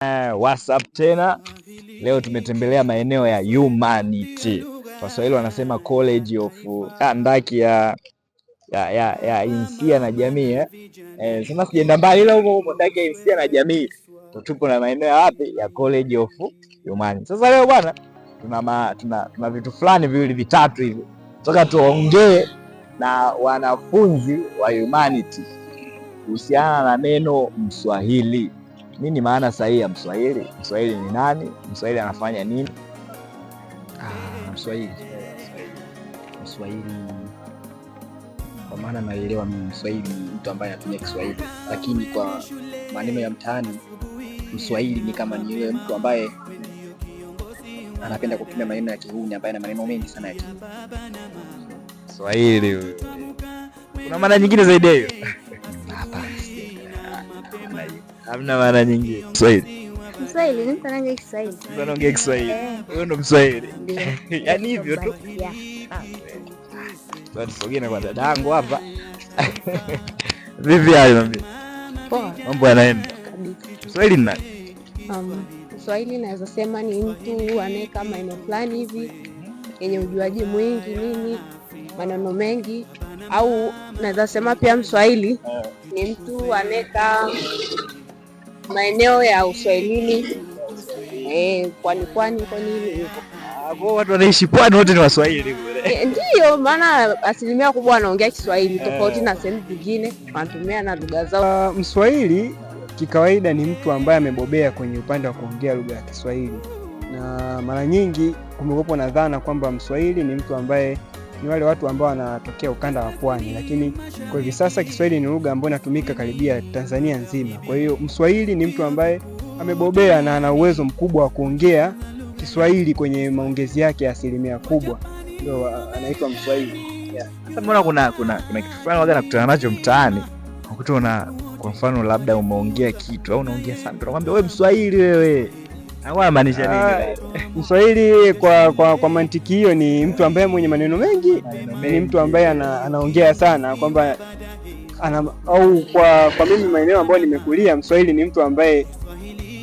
What's up tena. Leo tumetembelea maeneo ya Humanity. Waswahili wanasema College of ndaki ya insia na jamii, eh? Sasa sijaenda mbali ila huko huko ndaki ya insia na jamii. Tupo na maeneo ya wapi? Ya College of Humanity. Sasa leo bwana tuna vitu fulani viwili vitatu hivi. Nataka tuongee na wanafunzi wa Humanity kuhusiana na neno Mswahili. Nini maana sahihi ya Mswahili? Mswahili ni nani? Mswahili anafanya nini? Ah, Mswahili. Mswahili kwa maana naelewa mimi, Mswahili ni mtu ambaye anatumia Kiswahili, lakini kwa maneno ya mtaani Mswahili ni kama ni yule mtu ambaye anapenda kutumia maneno ya kihuni, ambaye ana maneno mengi sana ya kihuni. Swahili huyo. Kuna maana nyingine zaidi ya hiyo? Hapana. Hamna maana nyingine. Mswahili. Mswahili ni mtu anaongea Kiswahili. Mtu anaongea Kiswahili. Eh. Huyo ndo Mswahili. Ndio. Yaani hivyo tu. Yeah. Basi tusogee na kwa dadangu hapa. Vipi hali mami? Poa. Mambo yanaenda. Kabisa. Mswahili ni nani? Mswahili naweza sema ni mtu anayekaa maeneo fulani hivi yenye ujuaji mwingi nini, maneno mengi, au naweza sema pia Mswahili ni mtu anayekaa maeneo ya uswahilini, pwani pwani kwa nini hivyo. Ah, kwa watu wanaishi pwani wote ni Waswahili kule. Ndiyo maana asilimia kubwa wanaongea Kiswahili tofauti na sehemu zingine wanatumia na lugha zao. Mswahili kikawaida ni mtu ambaye amebobea kwenye upande wa kuongea lugha ya Kiswahili, na mara nyingi kumekuwepo na dhana kwamba Mswahili ni mtu ambaye ni wale watu ambao wanatokea ukanda wa pwani, lakini kwa hivi sasa Kiswahili ni lugha ambayo inatumika karibia Tanzania nzima. Kwa hiyo Mswahili ni mtu ambaye amebobea na ana uwezo mkubwa wa kuongea Kiswahili kwenye maongezi yake ya asilimia kubwa, ndio anaitwa Mswahili. Yeah. Sasa mbona kuna kitu fulani waga nakutana nacho mtaani, unakuta una kwa mfano labda umeongea kitu au unaongea sana, tunakwambia wewe Mswahili wewe. Anakuwa anamaanisha nini? Mswahili kwa mantiki hiyo ni mtu ambaye mwenye maneno mengi, ni mtu ambaye anaongea sana kwamba ana, au kwa mimi maeneo ambayo nimekulia, Mswahili ni mtu ambaye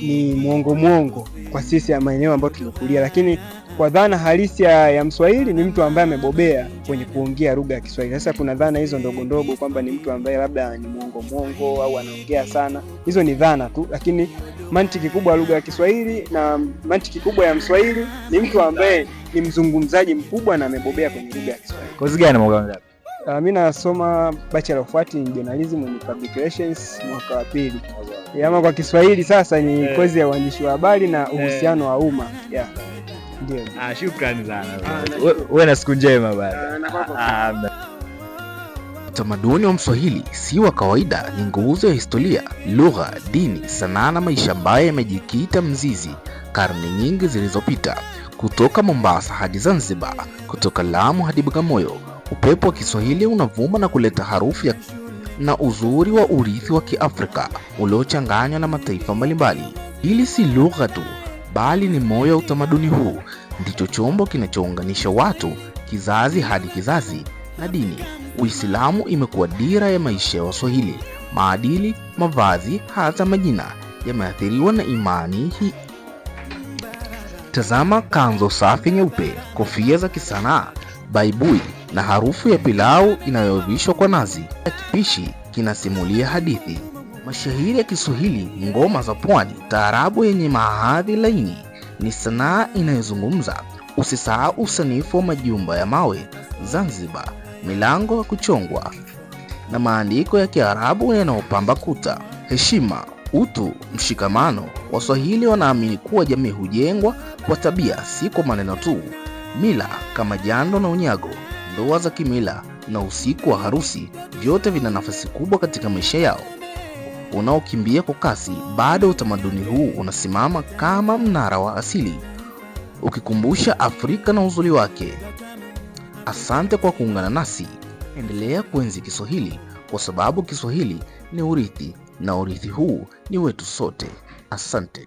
ni mwongo mwongo kwa sisi ya maeneo ambayo tumekulia, lakini kwa dhana halisi ya Mswahili ni mtu ambaye amebobea kwenye kuongea lugha ya Kiswahili. Sasa kuna dhana hizo ndogo ndogo kwamba ni mtu ambaye labda ni mwongo mwongo au anaongea sana, hizo ni dhana tu, lakini mantiki kubwa ya lugha ya Kiswahili na mantiki kubwa ya Mswahili ni mtu ambaye ni mzungumzaji mkubwa na amebobea kwenye lugha ya Kiswahili. Kozi gani mwaka ngapi? Mimi nasoma Bachelor of Arts in Journalism and Public Relations mwaka wa pili. Ama kwa Kiswahili sasa ni kozi ya uandishi wa habari na uhusiano wa umma. Yeah. Ndio. Ah, shukrani sana. Uwe na siku njema bwana. Ah, Utamaduni wa Mswahili si wa kawaida, ni nguzo ya historia, lugha, dini, sanaa na maisha ambayo yamejikita mzizi karne nyingi zilizopita. Kutoka Mombasa hadi Zanzibar, kutoka Lamu hadi Bagamoyo, upepo wa Kiswahili unavuma na kuleta harufu ya na uzuri wa urithi wa Kiafrika uliochanganywa na mataifa mbalimbali. Hili si lugha tu, bali ni moyo wa utamaduni huu. Ndicho chombo kinachounganisha watu kizazi hadi kizazi na dini. Uislamu imekuwa dira ya maisha ya Waswahili. Maadili, mavazi, hata majina yameathiriwa na imani hii. Tazama kanzo safi nyeupe, kofia za kisanaa, baibui na harufu ya pilau inayoivishwa kwa nazi. Kipishi kinasimulia hadithi, mashairi ya Kiswahili, ngoma za pwani, taarabu yenye mahadhi laini ni sanaa inayozungumza. Usisahau usanifu wa majumba ya mawe Zanzibar, milango ya kuchongwa na maandiko ya Kiarabu yanayopamba kuta. Heshima, utu, mshikamano. Waswahili wanaamini kuwa jamii hujengwa kwa tabia, si kwa maneno tu. Mila kama jando na unyago, ndoa za kimila na usiku wa harusi, vyote vina nafasi kubwa katika maisha yao. Unaokimbia kwa kasi, bado utamaduni huu unasimama kama mnara wa asili, ukikumbusha Afrika na uzuri wake. Asante kwa kuungana nasi. Endelea kuenzi Kiswahili kwa sababu Kiswahili ni urithi na urithi huu ni wetu sote. Asante.